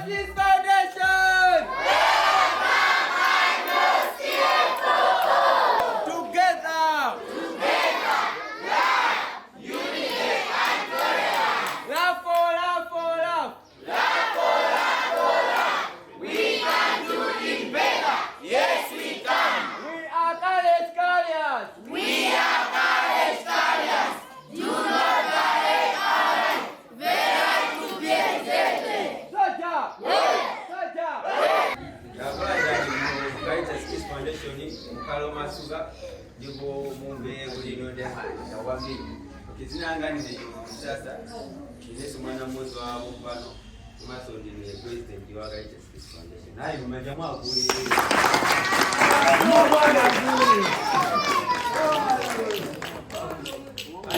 Peace Foundation! Together! Together! Unity and tolerance! Love for love for love! Love for love for love! We can do it better! Yes, we can! We are Courage Carriers! We are Courage Carriers! Do not Soldier! Soldier! Takulandirani mu Caritas Peace Foundation, mukalo masuka ndipo mumve bwino ndi kwambiri. Okay, dzina langa ndine Msasa, inenso mwana mmodzi wa pano, komanso ndine president wa Caritas Peace Foundation. Ayi, mumanja mwakuli.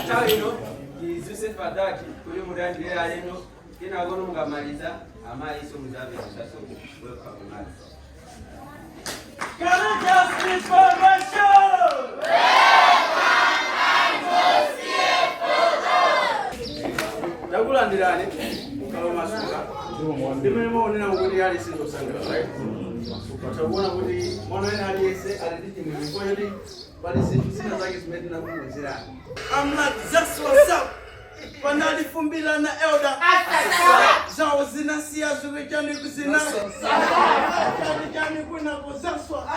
Nthawi ino tizuse fataki kuti mutandire alendo, kenakono mukamaliza amayiso muzapeza welcome madzi. Caritas Peace Foundation! Takulandirani mukalo masuka. Ndimene maonera kuti ali sizosangalala, takuona kuti mwana wena aliyense ali ndi chimwemwe choti pali zinthu zina zake zimene tinakukonzerani. I'm like, that's what's up. Panalifumbila na elder zawo zinasiya zikuchani kuzina chani chani kuna kuzaswa.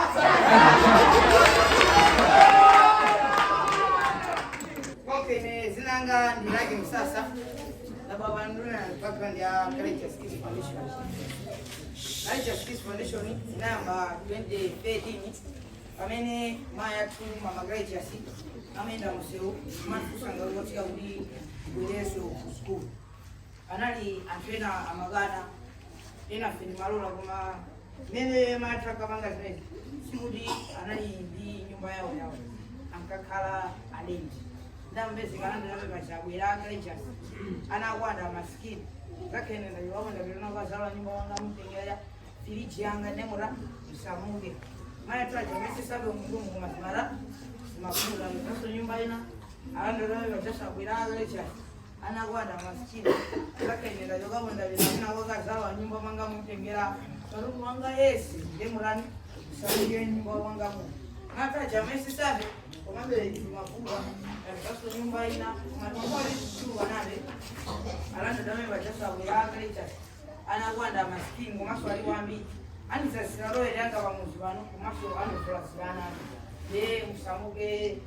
Okay, ne dzina langa ndi Lake Msasa. Lababa nduna background ya Caritas Peace Foundation. Caritas Peace Foundation inayamba 2013 pamene mayi athu Mama Caritas amayenda msewu mafunsa ngakutika kuti bwereso ku school. Anali anthu ena amakana, ena fe ndimalola, koma mmene mathu ankapanga zimene sikuti anali ndi nyumba yawo yawo, ankakhala alendi. Ndambezekana ndinapepa chabwera Caritas anakwanda masikini zakhene ndachiwamo ndapitana kwazala nyumba wanga mutengera firiji yanga nemura msamuke. Mayi athu aja mesesabe mgumu koma zimara zimakula zaso nyumba ina alandolapepa chasabwera Caritas anakwanda masikini zakhene ndachokapo ndapitana kwakazala nyumba manga mutengera karumu wanga yesi ndemurani msamuke nyumba wanga mu mataja mesesabe komabe zimakula zaso nyumba ina kumatomoli zichuluka nabe alandodame bachasabwera Caritas anakwanda masikini komanso ali kwambiri andizasira loyera yanga pamuzi pano komanso andofulasirana de musamuke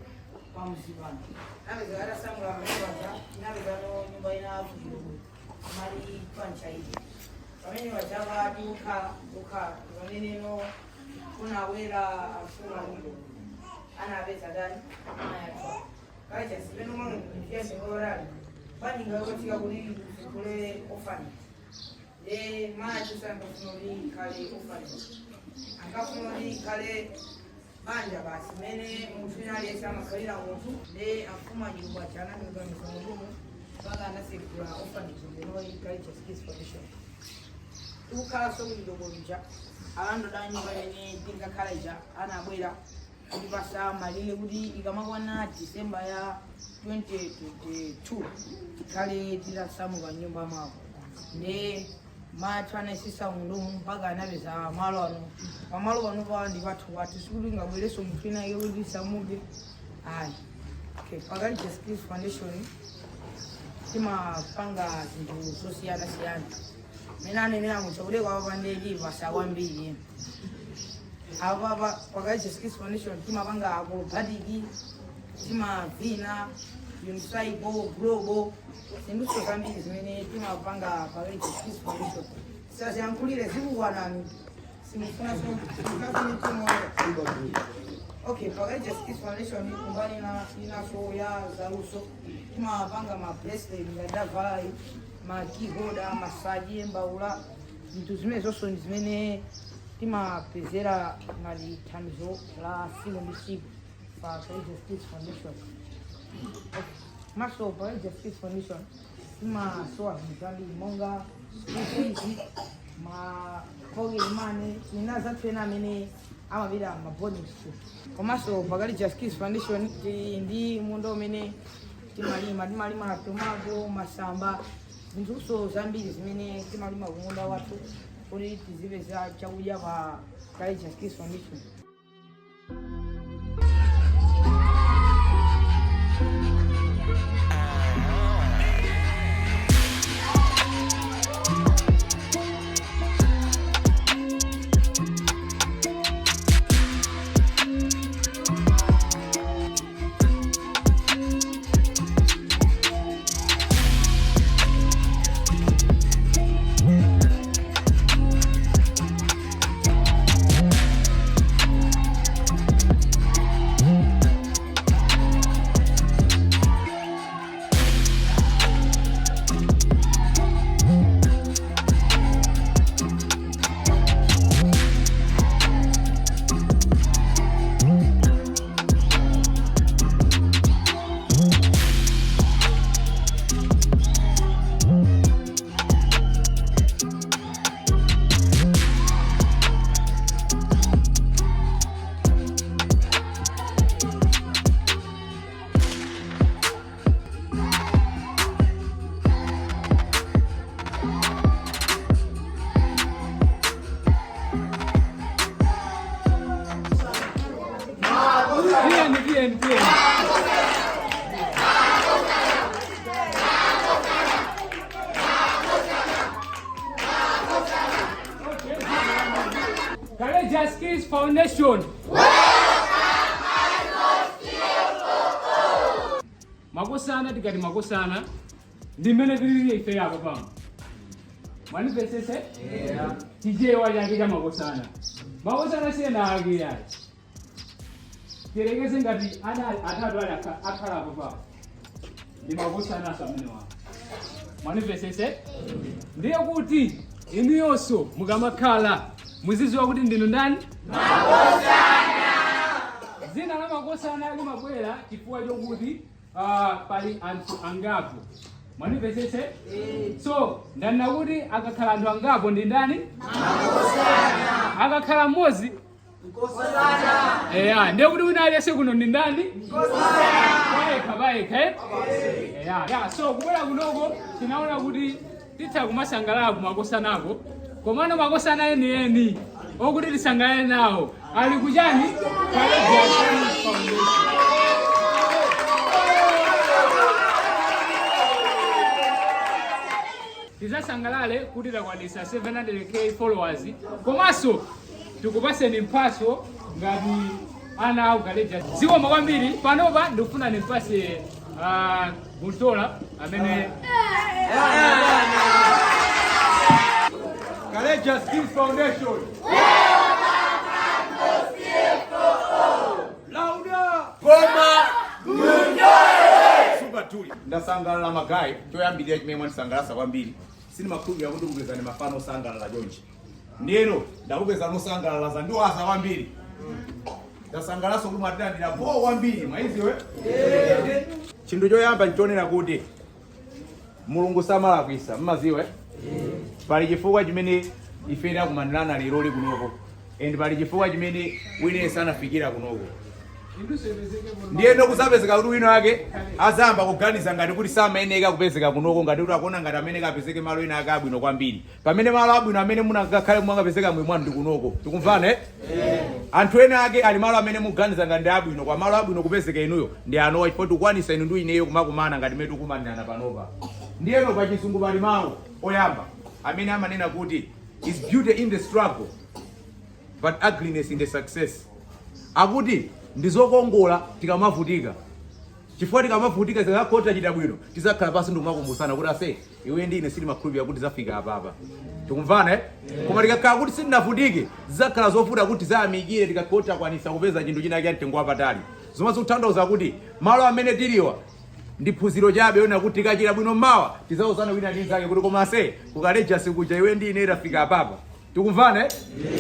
pamuzi pano napeza atasamula pamene inapezano nyumba ina kuchilukulu mali panchaidi pamene pachapa tikukhala kukhala pameneno kunabwera amfumu anapeza dani mayatwa Caritas peno mwe ndiyazingorali paninga yokatika kuti kule orphanage de mayi sankafuna kuti ikhale orphanage, ankafuna kuti ikhale banja basi mene munthu ina aliyense amakhalira munthu. De amfumu achilungu aja anandiganiza mutumu mpaka anasekula orphanage ndinoyi Caritas Peace Foundation. Tikukhalanso kuti dokolija alandoda nyumba imene tinkakhala ija anabwera kutipasa malire kuti ikamakwana December ya 2022 tikhale titasamuka nyumba mwawo. Nde mathu anayesesa mundumu mpaka anapeza malo ano. Pamalo pano pa ndi pathu pathu, sikuti ngabwereso munthu ina iye kuti tisamuke ayi. Okay, pa Caritas Peace Foundation timapanga zinthu zosiyanasiyana mene anenera mucha kuti kwapapande tipasa kwambiri. Apa pa Caritas Peace Foundation timapanga acrobatic, timavina, unicycle, global, zinthuso zambiri zimene timapanga pa Caritas Peace Foundation. Saziyankhulire zikukwanani simufunaso. Okay, pa Caritas Peace Foundation kumbali inaso ya zaluso timapanga ma bracelet ngati davalai, ma keyholder, masaji, mbaula, zinthu zimene zonso ndi zimene timapezera ngati thandizo la siku ndi siku pa Caritas Peace Foundation. Maso pa Caritas Peace Foundation timasowa zinthu zambiri monga school fees, ma pocket money ina zathu ena amene amapita ma boarding school. Komanso pa Caritas Peace Foundation tili ndi munda umene timalima tomato, masamba, zinthuso zambiri zimene timalima kumunda wathu. Kuti tizipeza chakudya pa Courageous Kids Foundation. Tiyeni, tiyeni, tiyeni. Courageous Kids Foundation. Makosana, tikati makosana ndimene tilili ife apa pano. Mwanimvetsetse? Chichewa chake cha makosana. Makosana siyena ake yayi. Tiyerekeze ngati ana atatu ali akhala apo papo. Ndi makosana aso amene wawo. Mwanimvetsetse? Ndiye kuti inuyonso mukamakhala muzidziwa kuti ndinu ndani? Makosana! Dzina la makosana limabwera chifukwa chokuti pali anthu angapo. Mwanimvetsetse? So ndanena kuti akakhala anthu angapo ndi ndani? Makosana! Akakhala mmodzi? Eya, ndiye kuti wina aliyense kuno ndi ndani? Payekha payekha, eh? Eya, ya, so kubwera kunoko tinaona kuti titha kumasangalala kumakosanako, komano makosana enieni okuti tisangalale nawo ali kuchani? Courageous Foundation. Tizasangalale kuti takwanisa 700K followers, komanso tikupaseni mphaso ngati ana aku Courageous. Zikomo kwambiri. Panopa ndikufuna ndimpase Guntola amene Courageous Kids Foundation. Louder! Koma Super Tuli. Ndasangalala ma guys, choyambirira chimene mwandisangalatsa kwambiri. Sindimakhulupirira kuti kupezani mafano osangalala chonchi. Ndiyeno ndakupezani osangalala zandiwaza kwambiri. Ndasangalatsa kuti mwatilandira bo kwambiri mwaiziwe. Chinthu choyamba nchonena kuti Mulungu samalakwisa, mmaziwe. Pali chifukwa chimene ife takumanirana lero li kunoko and pali chifukwa chimene wina sanafikira kunoko. Ndiyeno kusapezeka kuti wina wake azamba kuganiza ngati kuti samayeneka kupezeka kunoko, ngati kuti akuona ngati amene kapezeke malo ena ake abwino kwambiri, pamene malo abwino amene mungakhale mwangapezeka mwe mwanu ndi kunoko. Tikumvana, eh? Anthu ena ake ali malo amene muganiza ngati ndi abwino, kwa malo abwino kupezeka inuyo ndi anowa, chifukwa tikukwanisa inu ndi ineyo kumakumana ngati mmene tikukumanirana panopa. Ndiyeno pa Chizungu pali mawu oyamba amene amanena kuti is beauty in the struggle but ugliness in the success. Akuti ndizokongola tikamavutika, chifukwa tikamavutika zikakhala tachita bwino tizakhala pansi ndikumakumbusana kuti ase, iwe ndi ine sitimakhulupirira kuti zafika apapa. Tikumvana, eh? Koma tikakhala kuti sitinavutike zizakhala zovuta kuti tizayamikire tikakhala takwanisa kupeza chinthu china cha mtengo wapatali. Zomwe zikutanthauza kuti malo amene tiliwa ndi phunziro chabe yona kuti tikachita bwino mawa tizauzana wina ndi nzake kuti koma ase, ku Courageous kuja iwe ndi ine tafika apapa. Tikumvana, eh?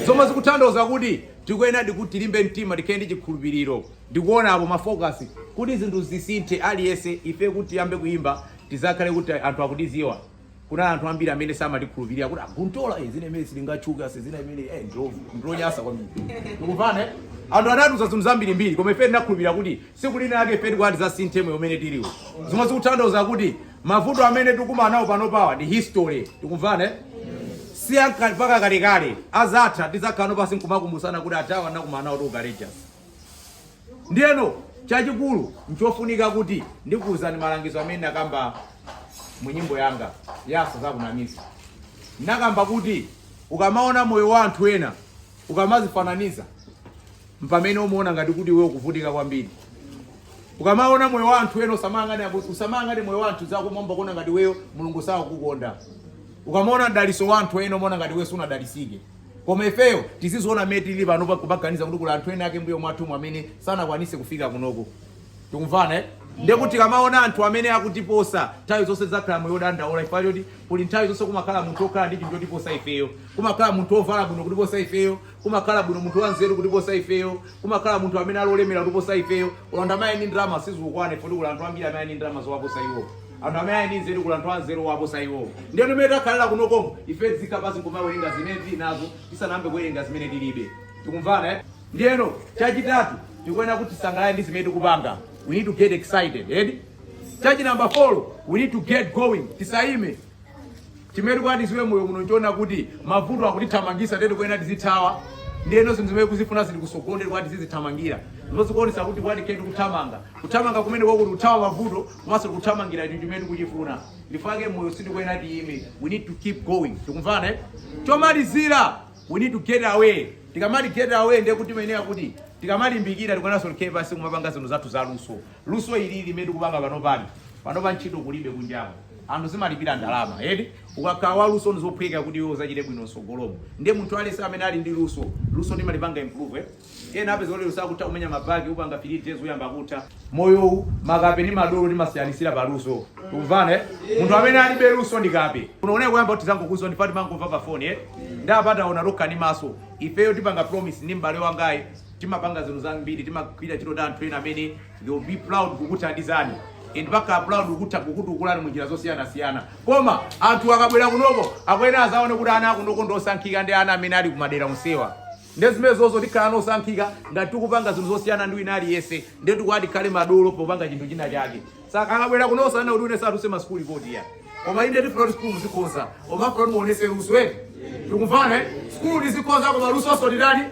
Zomwe zikutanthauza kuti tikuyenadi kuti tilimbe mtima, tikhale ndi chikhulupiriro ndikuona apo ma focus kuti zinthu zisinthe. Aliyense ife kuti tiyambe kuyimba tizakhale kuti anthu akutiziwa, kuna anthu ambiri amene samatikhulupirira kuti aguntola zina imene silingatchuka se zina imene ndilonyasa kwambiri. Tikumvana, eh? Anthu anatiuza zinthu zambirimbiri, koma ife tinakhulupirira kuti tsiku lina yake ife tikuti tizasinthe moyo umene tiliwo. Zomwe zikutanthauza kuti mavuto amene tikumana nawo pano pawa ndi history. Tikumvana, eh? Si mpaka kalekale azatha tidzakhala pasi nkumakumbusana kuti atawa nakumana kuti Courageous. Ndiyeno chachikulu nchofunika kuti ndikuwuzani malangizo amene nakamba mu nyimbo yanga yaso zakunamisa. Nakamba kuti ukamaona moyo wa anthu ena, ukamazifananiza, mpamene umuona ngati kuti iwe ukuvutika kwambiri. Ukamaona moyo wa anthu ena, usamayang'ane moyo wa anthu zakumomba kuona ngati iweyo Mulungu sakukukonda. Ukamaona mdaliso wa anthu ena, umaona ngati iwe sunadalisike. Koma ifeyo tizizoona mmene tili pano, kumaganiza kuti kuli anthu ena ake mbuyo mwathu amene sanakwanise kufika kunoko. Tikumvana, eh? Ndekuti tikamaona anthu amene akutiposa, nthawi zonse zakhala moyo odandaula, chifukwa choti kuli nthawi zonse kumakhala munthu okhala ndi chinthu chotiposa ifeyo, kumakhala munthu ovala bwino kutiposa ifeyo, kumakhala bwino munthu wanzeru kutiposa ifeyo, kumakhala munthu amene ali olemera kutiposa ifeyo. Anthu amene ali ndi ndalama sizikukwana ifo, kuli anthu ambiri amene ali ndi ndalama zowaposa iwo. Anthu amene ali ndi nzeru, kuli anthu anzeru owaposa iwo. Ndiye mmene takhalira kunokomo, ife tizikhala pasi nkumawerenga zimene tili nazo tisanayambe kuwerenga zimene tilibe. Tikumvana, eh? Ndiyeno chachitatu, tikuyenera kuti tisangalale ndi zimene tikupanga. We need to get excited, eh? Chachi number 4, we need to get going. Tisayime. Chimene tikuti tiziwe moyo muno nchoona kuti mavuto akutithamangisa, tete tikuyenera tizithawa. Ndiyeno zinthu zimene kuzifuna zili kusogolo, tikuti tizithamangira. Zozikuonesa kuti kwati ketu kuthamanga, kuthamanga kumene kwakuti kuthawa mavuto komanso kuthamangira chinthu chimene tikuchifuna. Ndifake moyo sitikuyenera tiyime. We need to keep going. Tikumvana, eh? Chomalizira, we need to get away. Tikamati get away, ndiye kuti imeneya kuti tikamalimbikira, tikuyeneranso tikhale pasi kumapanga zinthu zathu za luso. Luso ili limene tikupanga pano, pali panopa ntchito kulibe kunjako, anthu zimalipira ndalama edi. Ukakhala wa luso ndizophweka kuti iwe uzachite bwino msogolomo. Ndiye munthu aliyense amene ali ndi luso, luso timalipanga improve, eh? Ena apeza kuti sakutha kumenya mabaki, upanga 3 days uyamba kutha. Moyowu, makape ndi madolo timasiyanisira pa luso. Tikumvana, eh? Munthu amene alibe luso ndi kape. Unaoneka kuyamba kuti tizangokuzwa ndi pati mangomva pa foni, eh? Ndapata ona lokha ndi maso. Ifeyo tipanga promise ndi m'bale wangayi, timapanga zinthu zambiri, timagwira ntchito ndi anthu ena amene they will be proud kukuthandizani and pakhala proud kukutha kukutukulani munjira zosiyanasiyana. Koma anthu akabwera kunoko akuyenera azaone kuti ana akunoko ndosankhika ndi ana amene ali kumadera onsewa. Ndi zimene zozo tikhala nosankhika ngati tikupanga zinthu zosiyana ndi wina aliyense. Ndiye tikuti tikhale madolo popanga chinthu china chake. Saka akabwera kuno sana kuti une satuse masukulu kodi ya, koma inde tifuna kuti sukulu muzikhoza, koma afuna kuti muonese luso, eti? Tikumvana, eh? Sukulu tizikhoza, koma lusoso tidani?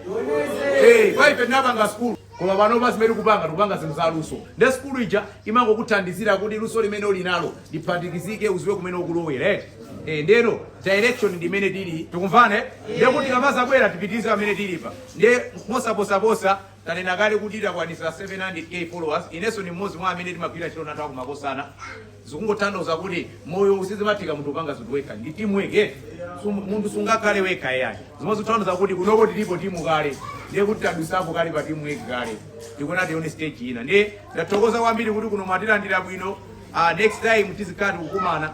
Eh, kwa ife tinapanga sukulu, koma panopa zimene tikupanga, tikupanga zinthu za luso. Nde sukulu ija imangokuthandizira kuti luso limene uli nalo liphatikizike, uziwe kumene ukulowera, eti? Eh, ndeno direction ndi imene tili. Tikumvana, eh? Ndiye kuti tikamazabwera tipitirize pamene tilipa. Ndiye mosaposaposa, tanena kale kuti takwanisa 700K followers. Inenso ni mmodzi mwa amene timagwira ntchito nathu akumakosana. Zikungotanthauza kuti moyo usizimathika munthu upanga zinthu wekha, ndi teamwork, eh? Munthu sungakhale wekha yayi. Zomwe zikutanthauza kuti kunoko tilipo timu kale, ndiye kuti tadusapo kale pa teamwork kale, tikuona tione stage ina. Ndiye ndathokoza kwambiri kuti kuno mwatilandira bwino. Next time tizikhala tikukumana.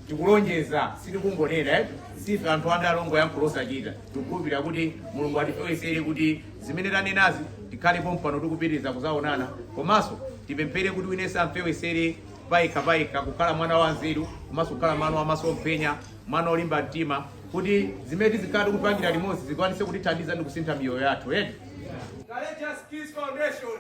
Tikulonjeza, sitikungonena, eh? Sife anthu andalongo yankhulo osachita. Tikukhulupirira kuti Mulungu atifewesere kuti zimene tanenazi tikhalepo mpano tikupitiriza kuzaonana. Komanso tipemphere kuti winense amfewesere payekha payekha kukhala mwana wa nzeru, komanso kukhala mwana wa masomphenya, mwana olimba mtima, kuti zimene tizikhala tikupangira limodzi zikwanise kutithandiza ndi kusintha miyoyo yathu, eti? Courageous Kids Foundation.